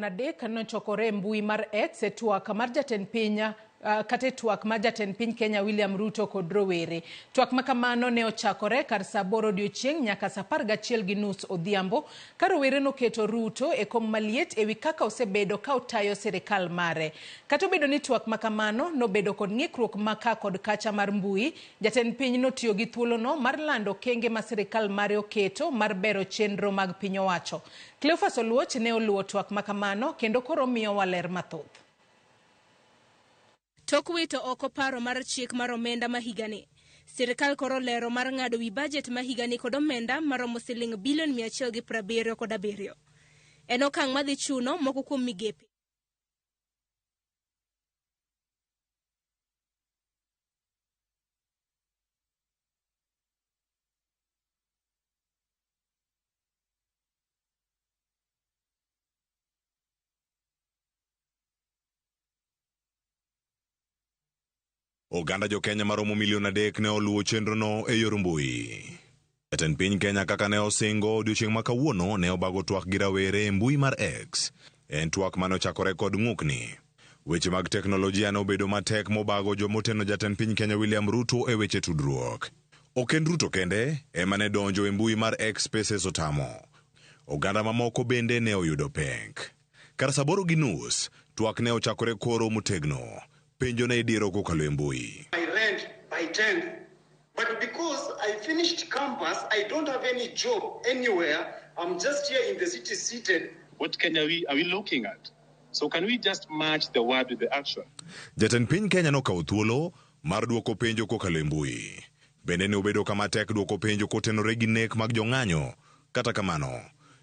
Adek nochokore e mbui mar X e twak mar jatend piny kata e twak mar jatend piny Kenya William Ruto kod rowere. Twak ma kamano ne ochakore kar saa aboro odiochieng' nyaka saa apar gachiel gi nus odhiambo ka rowere noketo Ruto e kom maliet ewi kaka osebedo ka otayo sirikal mare. Kata obedo ni twak ma kamano nobedo kod ng'ikruok ma ka kod kacha mar mbui, jatend piny notiyo gi thuolono mar lando okenge ma sirikal mare oketo mar bero chenro mag piny owacho. Cleophas Oluoch ne oluwo twak ma kamano kendo koro omiyowa ler mathoth. Tok wito oko paro mar chik mar omenda ma higani, sirkal koro olero mar ng'ado wi bajet ma higani kod omenda maromo siling bilion 177. En okang' madhi chuno moko kuom migepe. Oganda jo-Kenya maromo milion 3 ne oluwo chenrono e yor mbui. Jatend piny Kenya kaka ne osingo odiochieng' ma kawuono ne obago twak gi rawere e mbui mar X. En twak mane ochakore kod ng'ukni. Weche mag teknolojia ne obedo matek mobago jomoteno jatend piny Kenya William Ruto e weche tudruok. Ok en Ruto kende ema ne donjo e mbui mar X Spaces otamo. Oganda mamoko bende ne oyudo pek. Kar saa 8:30, twak ne ochakore koro motegno. Penjo ne idiero kokalo e mbui. My rent by 10th. But because I finished campus, I don't have any job anywhere. I'm just here in the city seated. What Kenya are we looking at? So can we just match the word with the action? Jatend piny Kenya nokawo thuolo mar duoko penjo kokalo e mbui. Bende ne obedo kama tek duoko penjo kotenore gi nek mag jong'anyo. Kata kamano,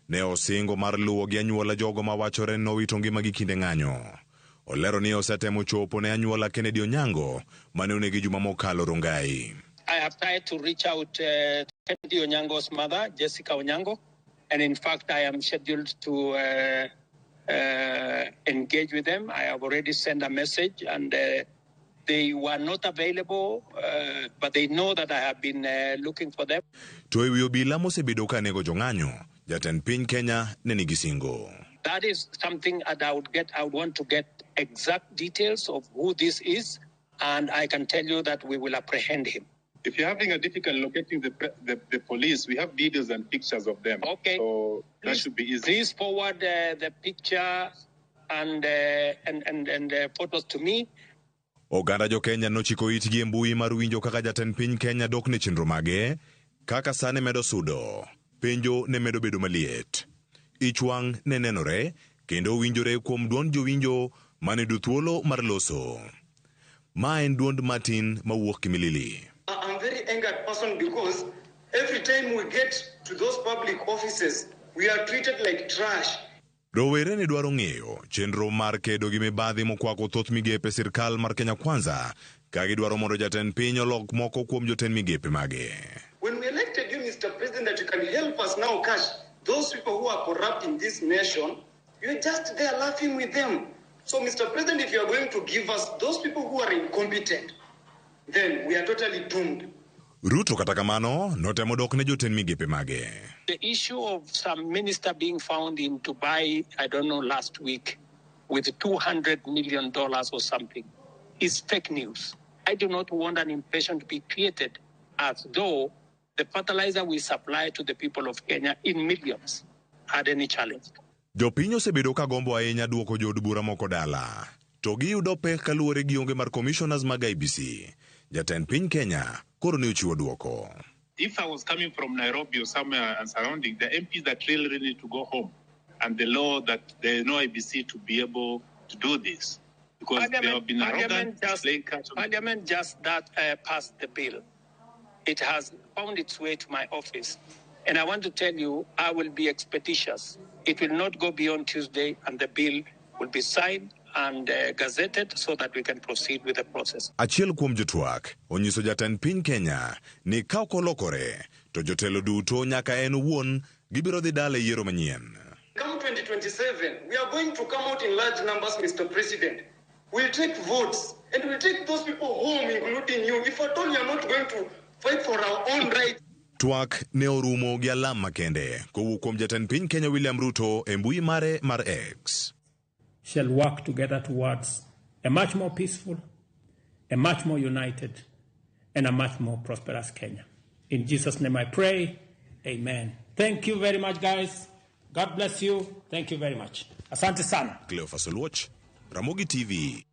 ne osingo mar luwo gi anyuola jogo ma wachore ni nowito ngimagi kinde ng'anyo. Olero ni osetemo chopo ne anyuola Kennedy Onyango mane onegi juma mokalo Rongai. I have tried to reach out to Kennedy Onyango's mother, Jessica Onyango, and in fact I am scheduled to engage with them. I have already sent a message and they were not available, but they know that I have been looking for them. To ewi obila mosebedo ka nego jong'anyo, jatend piny Kenya ne nigi singo. That is something that I would want to get exact details of who this is, and I can tell you that we will apprehend him. If you're having a difficult locating the police, we have videos and pictures of them. Okay. So that Please, should be easy. Please forward the picture and photos to me. Oganda jo Kenya nochiko itgi e mbui mar winjo kaka jatend piny Kenya dok ne chenro mage, kaka sa ne medo sudo, penjo ne medo bedo maliet. Ich wang' ne nenore kendo winjore kuom duond jowinjo mane yudo thuolo mar loso. Ma en duond Martin mawuok Kimilili. I'm very angered person because every time we get to those public offices, we are treated like trash. Rowere ne dwaro ng'eyo chenro mar kedo gi mibadhi mokwako thoth migepe sirkal mar Kenya Kwanza ka gidwaro mondo jatend piny olok moko kuom jotend migepe mage. When we elected you, Mr. President, that you can help us now catch those people who are corrupt in this nation, you're just there laughing with them. So, Mr. President, if you are going to give us those people who are incompetent, then we are totally doomed. Ruto kata kamano notemo dok ne jotend migepe mage. The issue of some minister being found in Dubai, I don't know, last week with $200 million or something is fake news. I do not want an impression to be created as though the fertilizer we supply to the people of Kenya in millions had any challenge. Jopiny osebedo ka gombo ahinya duoko jood bura moko dala. To giyudo pek kaluwore gi onge mar commissioners mag IEBC. Jatend piny Kenya koro ne ochiwo duoko. If I was coming from Nairobi or somewhere and surrounding, the MPs that really, really need to go home, and the law that there is no IEBC to be able to do this, because they have been arrogant, playing catch on Parliament just that passed the bill. It has found its way to my office. And I want to tell you, I will be expeditious. It will not go beyond Tuesday, and the bill will be signed and gazetted so that we can proceed with the process. Achiel kuom jotwak onyiso jatend piny Kenya ni ka ok olokore to jotelo duto nyaka en owuon gibiro dhi dala e yiero manyien. Come 2027, we are going to come out in large numbers, Mr. President. We'll take votes and we'll take those people home, including you, if at all you are not going to fight for our own rights. Twak ne orumo gi alam makende kowuok kuom jatend piny Kenya William Ruto e mbui mare mar X. shall work together towards a much more peaceful, a much more united, and a much more prosperous Kenya. In Jesus' name I pray. Amen. Thank you very much, guys. God bless you. Thank you very much. Asante sana. Cleophas Oluoch, Ramogi TV.